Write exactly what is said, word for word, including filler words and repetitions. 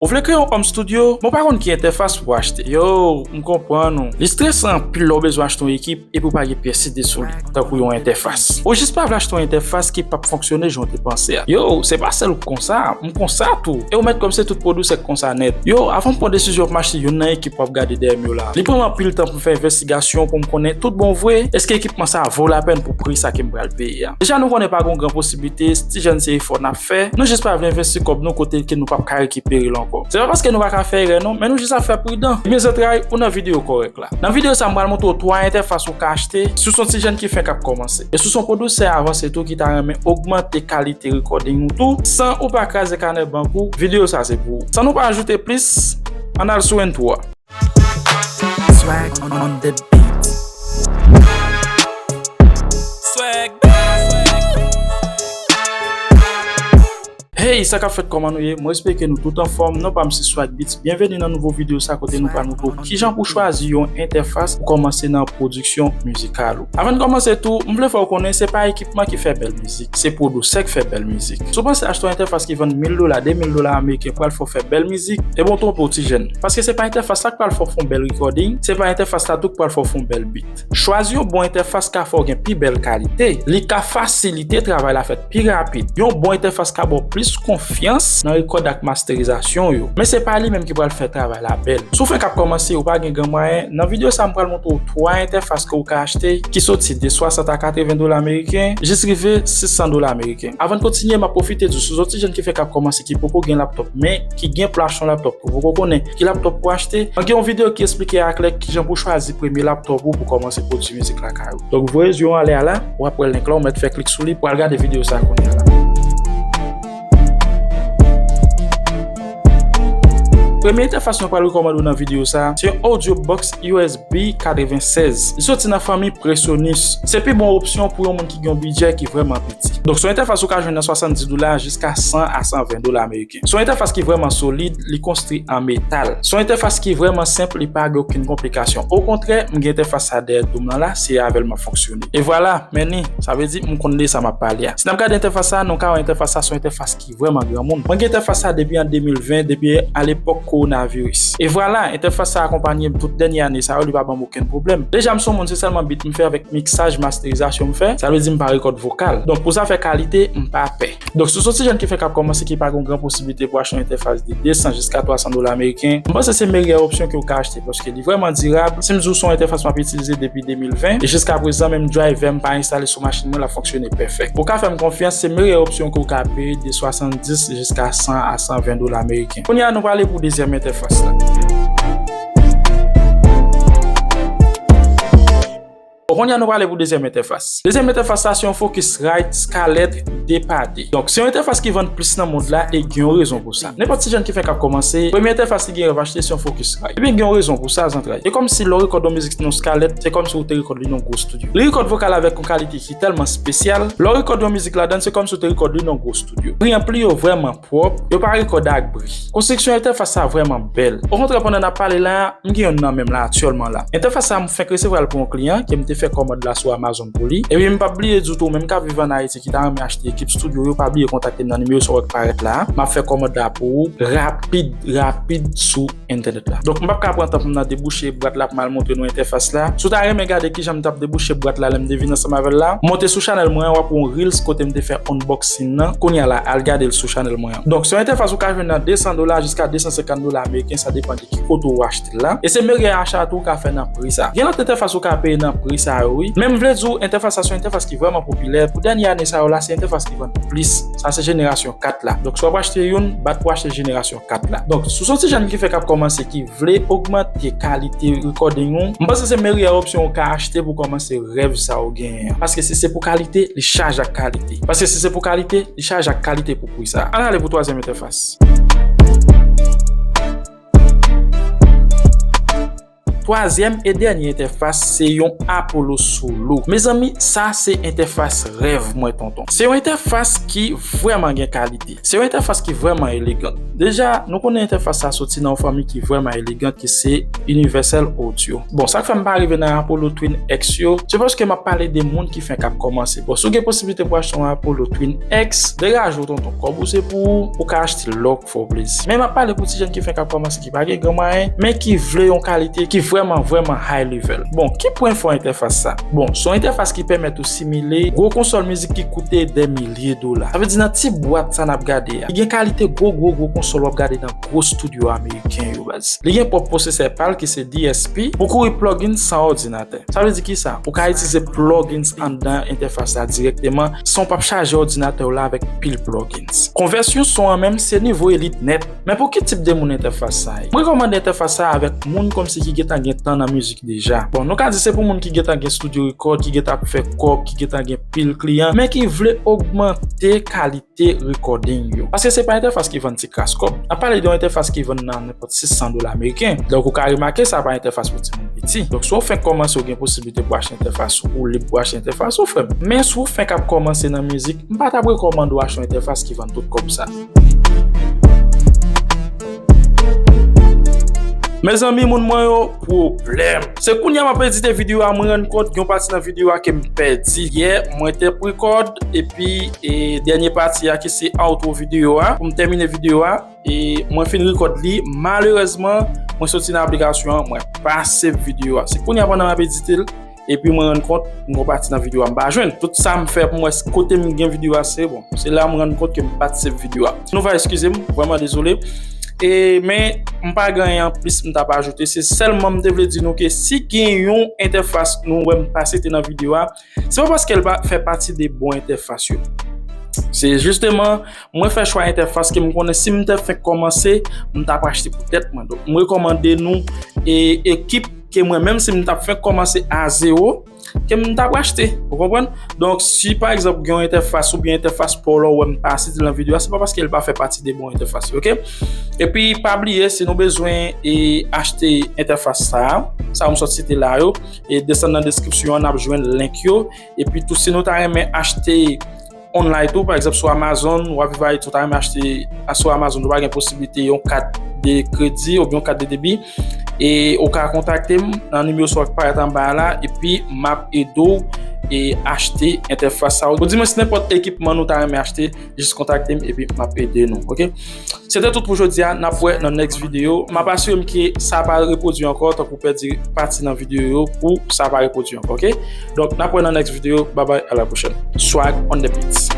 Ou vle kreye yon home studio, men w pa konn ki entèfas pou w achte. Yo, m konprann ou. Li stresan anpil lè w bezwen achte yon ekip epi w pa gen pyès ide sou li, tankou yon entèfas. Ou jis pa vle achte yon entèfas ki p ap fonksyone jan w te panse a. Yo, se pa sèl ou k konsa, m konsa tou. E ou mèt kwè m se tout pwodisè k konsa nèt. Yo, avan m pran desizyon pou m achte youn nan ekip w ap gade dèyè m yo la, li pran m anpil tan pou m fè envestigasyon pou m konnen tout bon vre, èske ekipman sa a vo lapèn pou pri sa ke m pral peye a. Deja nou konnen pa gen yon gran posiblite, ti jèn se efò n ap fè, nou jis pa vle envesti kòb nou kote ke nou p ap ka rekipere l ankò. Se pa paske nou pa ka fè erè non, men nou jis ap fè pridan. Ebyen zantray, ou nan videyo kòrèk la. Nan videyo sa a, m pral montre w twa entèfas ou ka achte si w se yon ti jèn ki fenk ap kòmanse. E si w se yon pwodisè avanse tou ki ta renmen ogmante kalite recording ou tou, san ou pa kraze kanè bank ou, videyo sa a se pou ou. San nou pa ajoute plis, ann al sou entwo a. Swag on the beat. Swag. Hey, sa k ap fèt, kòman nou ye? Mwen espere ke nou tout anfòm. Non pa m se Swag Beats. Byenveni nan nouvo videyo sa kote nou pral montre w kijan pou chwazi yon entèfas pou kòmanse nan pwodiksyon mizikal ou. Avan n kòmanse tou, m vle fè w konnen se pa ekipman ki fè bèl mizik, se pwodisè k fè bèl mizik. Si w panse achte yon entèfas ki vann mil dola, de mil dola ameriken pral fè w fè bèl mizik, ebyen w twonpe w ti jèn. Paske se pa entèfas la k pral fè w fè yon bèl recording, se pa entèfas la tou k pral fè w fè yon bèl beat. Chwazi yon bon entèfas ka fè w gen pi bèl kalite. Li ka fasilite travay la fèt pi rapid. Yon bon entèfas ka ba w plis konfyans nan rekòd ak masterizasyon w yo. Men se pa li menm ki pral fè travay la bèl. Si w fenk ap kòmanse, ou pa gen gran mwayen, nan videyo sa a, m pral montre w twa entèfas ke w ka achte ki soti de swasant a katreven dola ameriken jis rive sis san dola ameriken. Avan n kontinye, m ap pwofite di w, si w se yon ti jèn ki fenk ap kòmanse, ki poko gen laptòp, men ki gen plan achte yon laptòp, ou poko konnen ki laptòp pou achte, mwen gen yon videyo ki esplike aklè kijan pou chwazi premye laptòp ou pou kòmanse pwodui mizik lakay ou. Donk, voye zye w anlè a la, w ap wè link la, ou mèt fè klik sou li pou al gade videyo sa a kounye a la. Premye entèfas mwen pral rekòmande w nan videyo sa a, se yon Audiobox U S B katreven sèz. Li soti nan fanmi Presonus. Se pi bon opsyon pou yon moun ki gen yon bidjè ki vrèman piti. Donk, se yon entèfas ou ka jwenn nan swasanndis dola jiska san a san ven dola ameriken. Se yon entèfas ki vrèman solid, li konstwi an metal. Se yon entèfas ki vrèman senp, li pa gen okenn konplikasyon. Okontrè, m gen entèfas sa dèyè do m nan la, se avè l m ap fonksyone. E vwala, men ni, sa vle di m konn de sa m ap pale a. Si n ap gade entèfas sa, nou ka wè entèfas sa se yon entèfas ki vrèman granmoun. Mwen gen entèfas sa depi an de mil ven, depi alepòk kowonaviris. E vwala, entèfas sa akonpanye m tout dènye ane sa yo, li pa ban m okenn pwoblèm. Deja, m se yon moun, se sèlman beat m fè avèk miksaj, masterizasyon m fè, sa vle di m pa rekòd vokal. Donk, pou zafè kalite, m pa pè. Donk, si w se yon ti jèn ki fenk ap kòmanse, ki pa gen yon gran posiblite pou achte yon entèfas de de san jiska twa san dola ameriken, m panse se meyè opsyon ke w ka achte, paske li vrèman dirab. Si m di w se yon entèfas m ap itilize depi de mil ven, e jiska prezan, menm driver m pa enstale sou machin mwen, l ap fonksyone pèfèk. Ou ka fè m konfyans, se meyè opsyon ke w ka peye de swasanndis jiska san a san ven dola ameriken. Kounye a, nou prale pou dezyèm entèfas la. Bon, kounye a nou prale pou dezyèm entèfas. Dezyèm entèfas la se yon Focusrite Scarlett de pa de. Donk, se yon entèfas ki vann plis nan mond la e gen yon rezon pou sa. Nenpòt ti jèn ki fenk ap kòmanse, premye entèfas li gen rèv achte se yon Focusrite. Ebyen, gen yon rezon pou sa, zantray. E kòmsi lè w rekòd yon mizik nan yon Scarlett, se kòmsi w te rekòd li nan yon gwo estidyo. Li rekòd vokal avèk yon kalite ki tèlman espesyal. Lè w rekòd yon mizik ladan l, se kòmsi w te rekòd li nan yon gwo estidyo. Preamp li yo vrèman pwòp, yo pa rekòd ak bri. Konstriksyon entèfas sa vrèman bèl. Okontrè, pandan n ap pale la, m gen youn nan men m la aktyèlman la. Entèfas sa, m fenk resevwa l pou yon kliyan ke m te fè kòmand la sou Amazon pou li. Epi m p ap bliye di w tou, ou menm k ap viv ann Ayiti ki ta renmen achte ekip estidyo yo, pa bliye kontakte m nan nimewo sa w wè k parèt la a. M ap fè kòmand la pou ou rapid, rapid sou entènèt la. Donk, m p ap ka pran tan pou m nan debouche bwat la pou m al montre nou entèfas la. Si w ta renmen gade kijan m t ap debouche bwat la lè m te vin ansanm avè l la, monte sou chanèl mwen an, w ap wè yon Reels kote m te fè unboxing nan. Kounye a la, al gade l sou chanèl mwen an. Donk, se yon entèfas ou ka jwenn nan de san dola jiska de san senkant dola ameriken, sa depann de ki kote w achte l la. E se meyè acha tou ou ka fè nan pri sa. Gen lòt entèfas ou ka peye nan pri sa yo, wi. Men m vle di w, entèfas sa se yon entèfas ki vrèman popilè. Pou dènye ane sa yo la, se entèfas ki vann plis. Sa se jenerasyon kat la. Donk, si w ap achte youn, bat pou achte jenerasyon kat la. Donk, si w se yon ti jèn ki fenk ap kòmanse, ki vle ogmante kalite recording ou, m panse se meyè opsyon ou ka achte pou kòmanse rèv sa ou genyen an. Paske si se pou kalite, li chaje ak kalite. Paske si se pou kalite, li chaje ak kalite pou pri sa. Ann ale pou twazyèm entèfas. Twazyèm e dènye entèfas se yon Apollo Solo. Mezanmi, sa se entèfas rèv mwen, tonton. Se yon entèfas ki vrèman gen kalite. Se yon entèfas ki vrèman elegan. Deja, nou konnen entèfas sa soti nan yon fanmi ki vrèman elegan, ki se Universal Audio. Bon, sa k fè m pa rive nan Apollo Twin X yo, se paske m ap pale de moun ki fenk ap kòmanse. Bon, si w gen posiblite pou achte yon Apollo Twin X, degaje w tonton, kòb ou se pou ou, ou ka achte lè w fè w plezi. Men m ap pale pou ti jèn ki fenk ap kòmanse, ki pa gen gran mwayen, men ki vle yon kalite ki vrèman, vrèman high level. Bon, ki pwen fò entèfas sa? Bon, se yon entèfas ki pèmèt ou simile gwo konsòl mizik ki koute dè milye dola. Sa vle di nan ti bwat sa n ap gade a, li gen kalite gwo, gwo, gwo konsòl w ap gade nan gwo estidyo ameriken yo, baz. Li gen pwòp pwosesè pa l ki se D S P pou kouri plugins san òdinatè. Sa vle di kisa? Ou ka itilize plugins anndan entèfas la dirèkteman san w p ap chaje òdinatè w la avèk pil plugins. Konvèsyon son an menm se nivo elit nèt. Men pou ki tip de moun entèfas sa ye? M rekòmande entèfas sa avèk moun kòmsi ki gentan gen tan nan mizik deja. Bon, nou ka di se pou moun ki gentan gen studio record, ki gentan ap fè kòb, ki gentan gen pil kliyan, men ki vle ogmante kalite recording yo. Paske se pa entèfas ki vann ti kras kòb. N ap pale de yon entèfas ki vann nan nenpòt sis san dola ameriken. Donk, ou ka remake sa pa entèfas pou timoun piti. Donk, si w fenk kòmanse, ou gen posiblite pou achte entèfas ou, ou lib pou achte entèfas ou, frè m. Men si w fenk ap kòmanse nan mizik, m pa t ap rekòmande w achte yon entèfas ki vann tout kòb sa. Mezanmi, moun mwen yo, pwoblèm. Se kounye a m ap edite videyo a, mwen rann kont gen yon pati nan videyo a ke m pèdi. Yè, mwen te pre-record, epi, e, dènye pati a ki se outro videyo a, pou m tèmine videyo a, e mwen fin record li. Malerèzman, mwen soti nan aplikasyon an, mwen pa save videyo a. Se kounye a pandan m ap edite l, epi mwen rann kont, m gon pati nan videyo a m pa jwenn. Tout sa m fè pou m wè kote m gen videyo a, se bon. Se la m rann kont ke m pa t save videyo a. Nou va eskize m, vrèman dezole. E, men, m pa gen anyen anplis m t ap ajoute. Se sèlman m te vle di nou ke si gen yon entèfas nou wè m pa site nan videyo a, se pa paske l pa fè pati de bon entèfas yo. Se jisteman, mwen fè chwa entèfas ke m konnen si m te fenk kòmanse, m t ap achte pou tèt mwen. Donk, m rekòmande nou e ekip ke mwen menm si m t ap fenk kòmanse a zewo, ke m t ap achte. Ou konprann? Donk, si pa egzanp, gen yon entèfas oubyen entèfas pa w la w wè m pa site l nan videyo a, se pa paske l pa fè pati de bon entèfas yo, oke? Epi, pa bliye, si nou bezwen e achte entèfas sa a, sa yo m sot site la yo, e desann nan deskripsyon an, n ap jwenn link yo. Epi tou, si nou ta renmen achte online tou, pa egzanp, sou Amazon, w ap viv Ayiti, ou ta renmen achte a sou Amazon, ou pa gen posiblite yon kat de kredi oubyen yon kat de debi, e ou ka kontakte m nan nimewo sa k parèt anba a la, epi m ap ede w e achte entèfas sa yo. Oudimwens nenpòt ekipman nou ta renmen achte, jis kontakte m epi m ap ede nou, oke? Se te tout pou jodi a, n ap wè nan next video. M ap asire m ke sa pa repwodui ankò, tankou pèdi pati nan videyo yo, pou sa pa repwodui ankò, oke? Donk, n ap wè nan next video. Bye bye, à la prochaine. Swag on the beats.